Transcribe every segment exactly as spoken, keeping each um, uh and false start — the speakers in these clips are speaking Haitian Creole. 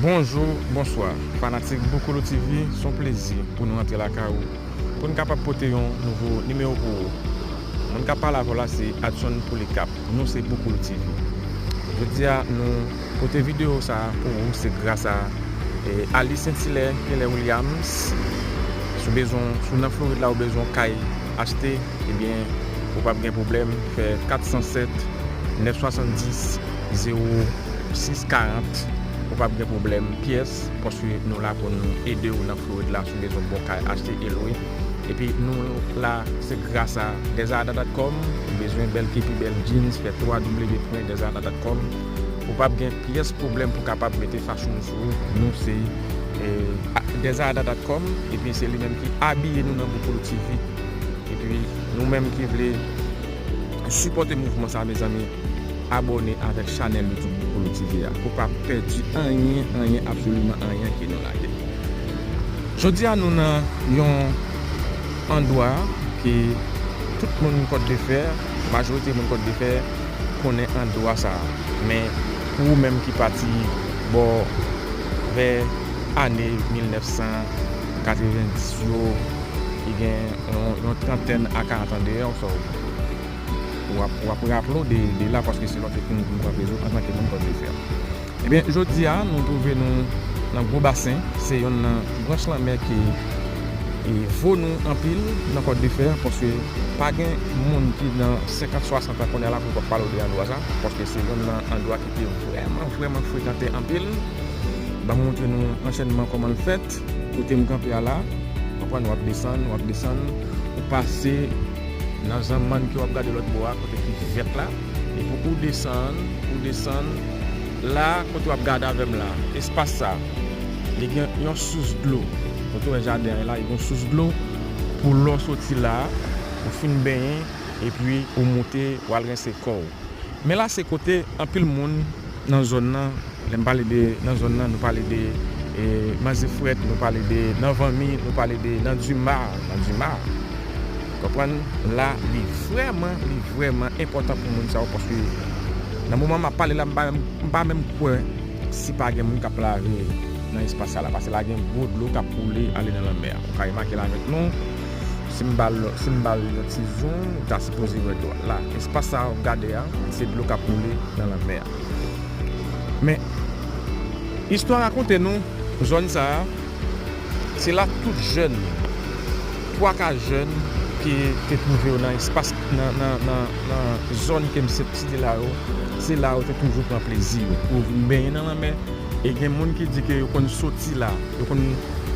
Bonjou, bonswa, fanatik Boukoulou T V, se yon plezi pou nou antre lakay ou, pou n kapab pote yon nouvo nimewo pou ou. Moun k ap pale avè w la se Adson Polycarpe, nou se Boukoulou T V. Jodi a, nou pote videyo sa a pou ou, se gras a, e, Alice Saint-Hilaire Keller Williams. Si w bezwen, si w nan Florid la, ou bezwen yon kay achte, ebyen, ou p ap gen pwoblèm, fè kat san sèt, nèf swasanndis, zewo sis karant, ou p ap gen pwoblèm pyès, paske nou la pou nou ede w nan Florid la, si w bezwen bon kay achte e lwe. Epi nou la, se gras a Desarada dot com, ou bezwen bèl kepi, bèl jeans, fè w w w pwen desarada dot com. Ou p ap gen pyès pwoblèm pou kapab mete fashion sou ou. Nou se, e, a-, desarada dot com, epi se li menm ki abiye nou nan Boukoulou T V. Epi nou menm ki vle sipòte mouvman sa, mezanmi, abòne avèk chanèl YouTube Boukoulou T V a, pou w pa pèdi anyen, anyen, absoliman anyen ke nou lage. Jodi a, nou nan yon andwa ke tout moun Kòt de Fè, majorite moun Kòt de Fè konnen andwa sa a. Men pou ou menm ki pati bò vè ane mil nèf san katrevenndis yo, ki gen yon, yon trantèn a karant an dèyè w, sa w, w ap, w ap raple w de, de la, paske se lè w te fin vin pran rezo antanke moun Kòt de Fè. Ebyen, jodi a, nou twouve nou nan Gwo Basen, se yonn nan branch lanmè ki, e, vo nou anpil nan Kòt de Fè, paske pa gen moun ki nan senkant, swasant an kounye a la pou l p ap pale w de andwa sa, paske se yonn nan andwa ki te vrèman, vrèman frekante anpil. Ban m montre nou anchènman kòman l fèt. Kote m kanpe a la, w konprann, w ap desann, w ap desann, ou pase nan zanmann ke w ap gade lòt bò a, kote ki vèt la, epi ou desann, ou desann, la, kote w ap gade avè m la, espas sa, li gen yon sous dlo, kote w wè jaden an la, li gen yon sous dlo, pou lè w soti la, ou fin benyen, epi ou moute, w al rense kò w. Men la se kote anpil moun nan zòn nan, lè m pale de nan zòn nan, nou pale de, e, Manzefrèt, nou pale de nan Vanmi, nou pale de nan Dima, nan Dima. Konprann? La, li vrèman, li vrèman enpòtan pou moun sa yo, paske nan moman m ap pale la, m pa menm, m pa menm kwè si pa gen moun k ap lave nan espas sa la, paske la gen gwo dlo k ap koule ale nan lanmè a. Ou ka remake l avèk nou. Si m ba l, si m ba l yon ti zoom, ou ta sipoze wè dlo a. La, espas sa a w ap gade a, se dlo k ap koule nan lanmè a. Men, istwa rakonte nou, zòn sa a, se la tout jèn, twa ka jèn ki te twouve yo nan espas, nan, nan, nan, nan zòn ke m sot site la yo, se la yo te toujou pran plezi yo. Pou vin benyen nan lanmè, e gen moun ki di ke yo konn soti la, yo konn,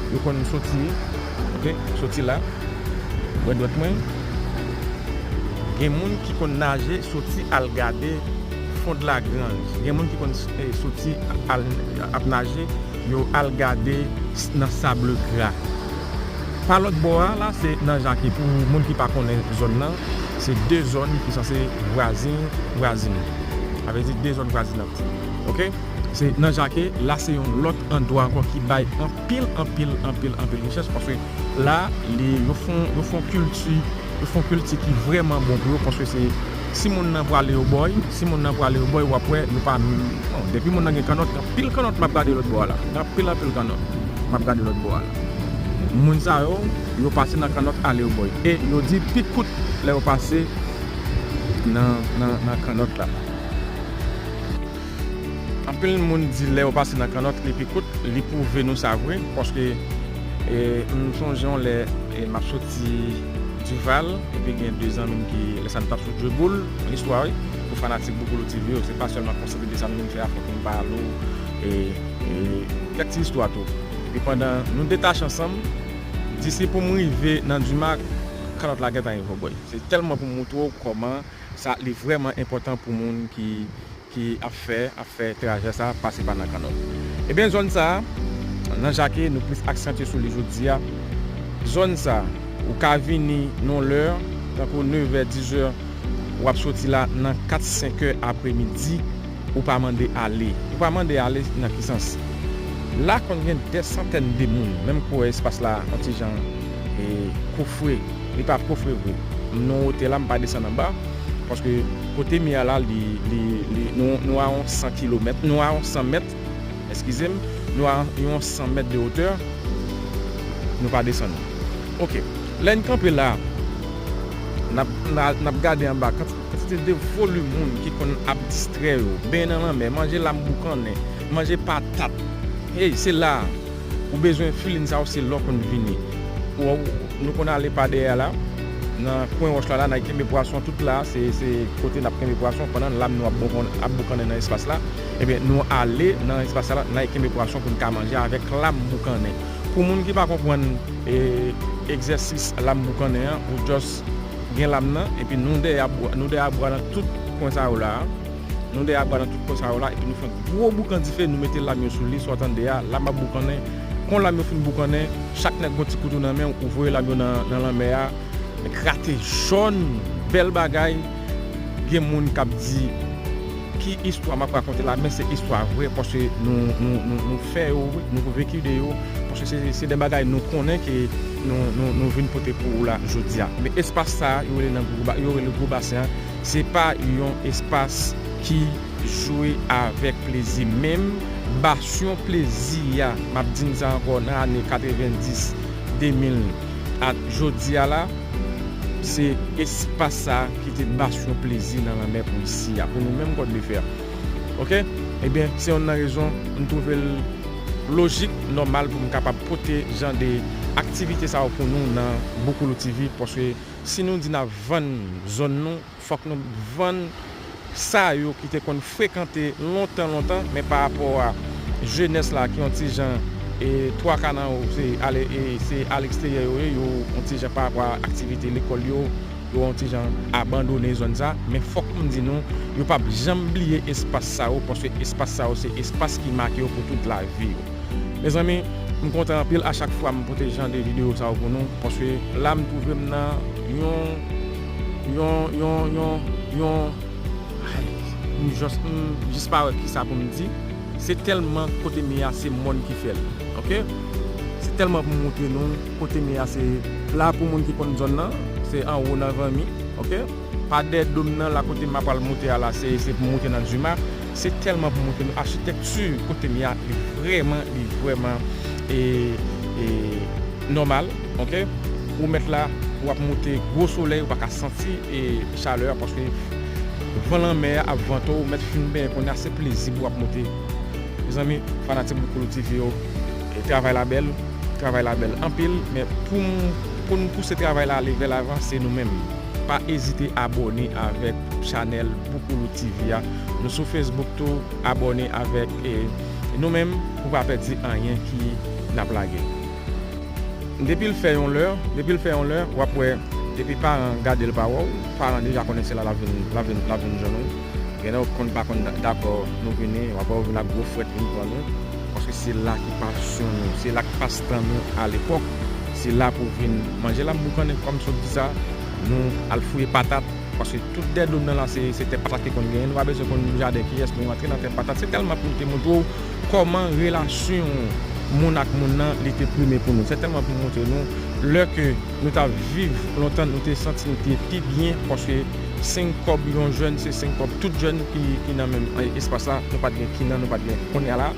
yo konn soti, oke, soti la, wè dwèt mwen. Gen moun ki konn naje soti al gade fon de la granj. Gen moun ki konn, eh, soti al, ap naje, yo al gade s-, nan sable gra. Pa lòt bò a la, se nan Jake. Pou moun ki pa konnen zòn nan, se de zòn ki sanse vwazin, vwazin. Sa vle di de zòn vwazinant. Oke? Se nan Jake, la se yon lòt andwa ankò ki bay anpil, anpil, anpil, anpil richès, paske la, li, yo fon, yo fon kilti, yo fon kilti ki vrèman bon pou yo, paske se, si moun nan prale yo bòy, si moun nan prale yo bòy, w ap wè, yo pa, bon, depi moun nan gen kannòt, gen anpil kannòt m ap gade lòt bò a la. Gen anpil, anpil kannòt m ap gade lòt bò a la. Moun sa yo, yo pase nan kannòt ale yo bòy. E yo di pi kout lè yo pase nan, nan, nan kannòt la. Anpil moun di lè yo pase nan kannòt, li pi kout, li pwouve nou sa vre, paske, e, m sonje yon lè, e, m ap soti Dival, epi gen de zanmi m ki, lè sa nou t ap sou Djeboul, yon istwa, wi, pou fanatik Boukoulou T V yo, se pa sèlman konsantre de sa nou vin fè a, fòk nou pale w, e, e, kèk ti istwa tou. Epi pandan nou detache ansanm, disi pou m rive nan Dima, kannòt la gentan rive bòy. Se tèlman pou m montre w kòman sa, li vrèman enpòtan pou moun ki, ki ap fè, ap fè trajè sa, pase pa nan kannòt. Ebyen, zòn sa, nan Jake, nou plis aksantye sou li jodi a. Zòn sa, ou ka vini nan lè, tankou nevè, dizè, w ap soti la nan kat, senkè apremidi, ou pa mande ale. Ou pa mande ale nan ki sans? La konn gen dè santèn de moun, menm kwè espas la, yon ti jan, e, kofre, li pa kofre vre. M nan wotè la, m pa desann anba, paske kote m ye a la, li, li, li, nou, nou a yon san kilomèt, nou a yon san mèt, eskize m, nou a yon san mèt de wotè, nou pa desann. Oke. Lè n kanpe la, n ap, n a, n ap gade anba, kanti-, kantite de volim moun ki konn ap distrè yo, benyen nan lanmè, manje lam boukannen, manje patat. Hey, se la, ou bezwen feeling sa yo, se lè w konn vini. Ou, nou konn ale pa dèyè la, nan kwen wòch la, la, n a kenbe pwason tout la, se, se kote n ap kenbe pwason, pandan lam nou ap boukan-, ap boukannen nan espas la. Ebyen, nou ale nan espas la, n a kenbe pwason pou n ka manje avèk lam boukannen. Pou moun ki pa konprann, e, egzèsis lam boukannen an, ou just gen lam nan, epi nou dèyè bwa, nou dèyè bwa nan tout kwen sa yo la. Nou dèyè bwa nan tout kwen sa yo la, epi nou fè gwo boukan dife, nou mete lam yo sou li, sa w tande a, lam ap boukannen. Kon lam yo fin boukannen, chak nèg gon ti kouto nan men w, ou voye lam yo nan, nan lanmè a. Grate jòn, bèl bagay. Gen moun k ap di, ki istwa m ap rakonte la, men se istwa vrè, paske nou, nou, nou, nou fè yo, wi, nou veki de yo, paske se, se de bagay nou konnen ke nou, nou, nou vin pote pou ou la jodi a. Men espas sa a, yo rele nan gwo ba-, yo rele gwo basen an, se pa yon espas ki jwe avèk plezi menm. Basyon plezi a, m ap di n sa ankò, nan ane katrevendis, de mil ak jodi a la, se espas sa a ki te basyon plezi nan lanmè pou isi a, pou nou menm Kòdlefè. Oke? Ebyen, se yonn nan rezon m twouve l lojik, nòmal pou m kapab pote jan de aktivite sa yo pou nou nan Boukoulou T V, paske si nou di n ap vann zòn nou, fòk nou vann sa yo ki te konn frekante lontan, lontan, men pa rapò a jenès la ki yon ti jan, e, twa ka nan yo, se ale, e, se aleksteryè yo ye, yo yon ti jan pa rapò a aktivite lekòl yo, yo yon ti jan abandone zòn sa, men fòk m di nou, yo p ap janm bliye espas sa yo, paske espas sa yo se espas ki make yo pou tout lavi yo. Mezanmi, m kontan anpil a chak fwa m pote jan de videyo sa yo pou nou, paske la m twouve m nan yon, yon, yon, yon, yon, ay, m jis, m jis pa wè kisa pou m di. Se tèlman kote m ye a, se mòn ki fè l, oke? Se tèlman pou m montre nou, kote m ye a, se la pou moun ki konn zòn nan, se anwo nan Vanmi, oke? Pa dèyè do m nan, la kote m ap pral monte a la, se, se pou monte nan Duma. Se tèlman pou montre nou achitekti kote m ye a, li vrèman, li vrèman, e, e, nòmal, oke? Ou mèt la, w ap monte gwo solèy, ou pa ka santi, e, chalè a, paske van lanmè a ap vante w, ou mèt fin benyen kounye a, se plezi pou w ap monte. Mezanmi, fanatik Boukoulou T V yo, e, travay la bèl, travay la bèl anpil, men pou m, pou n pouse travay la ale vè lavan, se nou menm. Pa ezite abòne avèk chanèl Boukoulou T V a. Nou sou Facebook tou, abòne avèk, e, nou menm pou pa pèdi anyen ki n ap lage. Depi l fè yon lè, depi l fè yon lè, w ap wè, depi paran gade l pa wè w, paran deja konnen se la l ap vin, l ap vin, l ap vin jwenn ou. Gen lè w konn pa konn da-, dakò nou vini, w ap wè w vin ak gwo frèt vin pran nou. Paske se la ki pasyon nou, se la ki pastan nou alepòk. Se la pou vin manje lam boukannen, kòm sot di sa, nou al fouye patat. Paske tout dèyè do m nan la, se, se tè patat ki konn genyen. Nou pa bezwen konn jaden kiyès, nou rantre nan tè patat. Se tèlman pou m te montre w kòman relasyon moun ak moun nan, li te prime pou nou. Se tèlman pou m montre nou, lè ke nou t ap viv lontan, nou te santi nou te pi byen, paske senk kòb yon jèn, se senk kòb tout jèn ki, ki nan menm, e, espas la, nou pa t gen kinan, nou pa t gen kounye a la,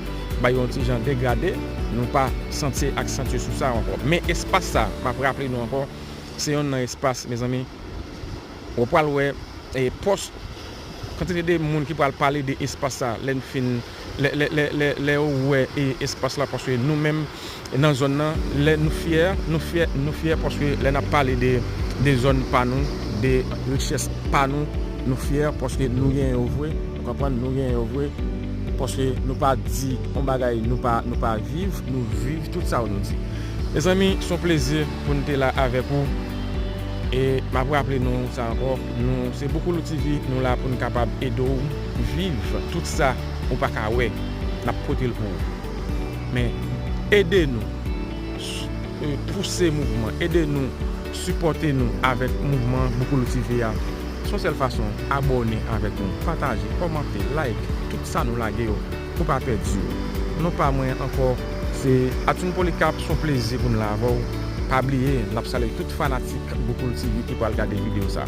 bay yon ti jan degrade, nou pa santi aksantye sou sa ankò. Men espas sa, m ap raple nou ankò, se yonn nan espas, mezanmi, ou pral wè, e, pòs, kantite de moun ki pral pale de espas sa, lè n fin, lè, lè, lè, lè, lè yo wè, e, espas la, paske nou menm, nan zòn nan, lè nou fyè, nou fyè, nou fyè, paske lè n ap pale de, de zòn pa nou, de richès pa nou, nou fyè, paske nou genyen yo vre, ou konprann, nou genyen yo vre, paske nou pa di yon bagay, nou pa, nou pa viv, nou viv tout sa yo nou di. Mezanmi, se yon plezi pou n te la avèk ou. E m ap raple nou sa ankò, nou se Boukoulou T V, nou la pou n kapab ede w viv tout sa ou pa ka wè. N ap pote l pou ou. Men, ede nou, s-, e, pouse mouvman, ede nou, sipòte nou avèk mouvman Boukoulou T V a. Se yon sèl fason, abòne avèk nou, pataje, kòmante, like, tout sa nou lage yo, pou pa pèdi yo. Non pa mwen ankò, se Atchoune Polycarpe, se yon plezi pou n la avè w. Pa bliye, n ap salye tout fanatik Boukoulou T V ki pral gade videyo sa.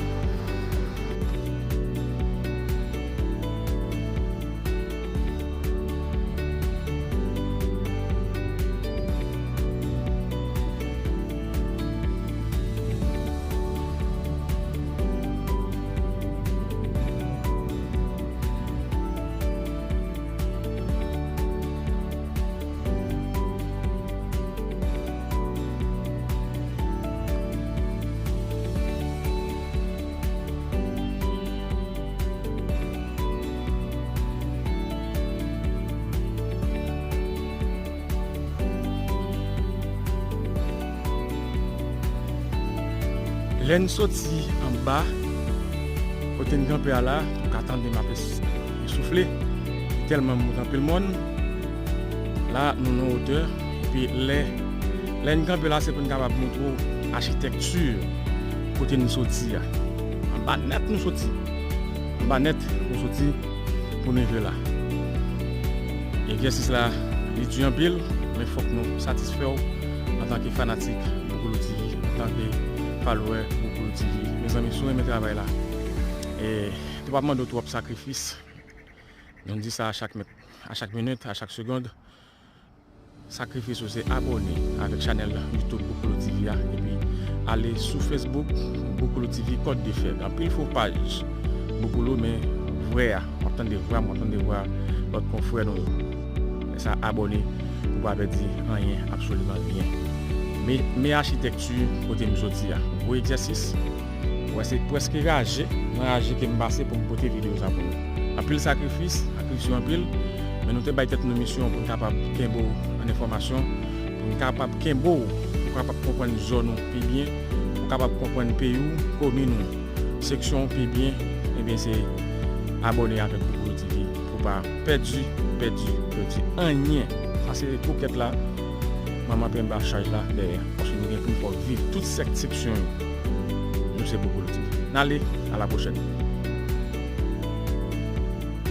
Lè n soti anba, kote n kanpe a la, ou ka tande m ap es- esoufle. Li tèlman moute anpil mòn. La, nou nan wotè. Epi lè, lè n kanpe la, se pou n kapab montre w achitèkti kote n soti a. Anba nèt nou soti. Anba nèt nou soti pou n rive la. Egzèsis la, li di anpil, men fòk nou satisfè w antanke fanatik Boukoulou T V, antanke follower Boukoulou T V. Mezanmi, si w renmen travay la, e, li p ap mande w twòp sakrifis. Nou di sa a chak mèt, a chak minit, a chak segond. Sakrifis ou se abòne avèk chanèl YouTube Boukoulou T V a, epi ale sou Facebook Boukoulou T V Kòt de Fè. Gen anpil fo paj Boukoulou, men vrè a, w ap tande vwa m, w ap tande vwa lòt konfrè nou yo. Fè sa, abòne pou w pa pèdi anyen, absoliman ryen. Men, men achitèkti kote m soti a. Gwo egzèsis. Ou wè, se prèske raje nan raje ke m pase pou m pote videyo sa pou nou. Anpil sakrifis, sakrifis yo anpil, men nou te bay tèt nou misyon pou n kapab kenbe w an enfòmasyon, pou n kapab kenbe w, pou w kapab konprann zòn ou pi byen, pou w kapab konprann peyi w, komin ou, seksyon w pi byen. Ebyen, se abòne avèk Boukoulou T V pou w pa pèdi, pèdi, pèdi anyen. Sa se pou kèt la, manman penba chaj la dèyè. Paske nou gen pou n fè w viv tout sèk seksyon yo. Nou se Boukoulou T V. N ale, a la pwochèn.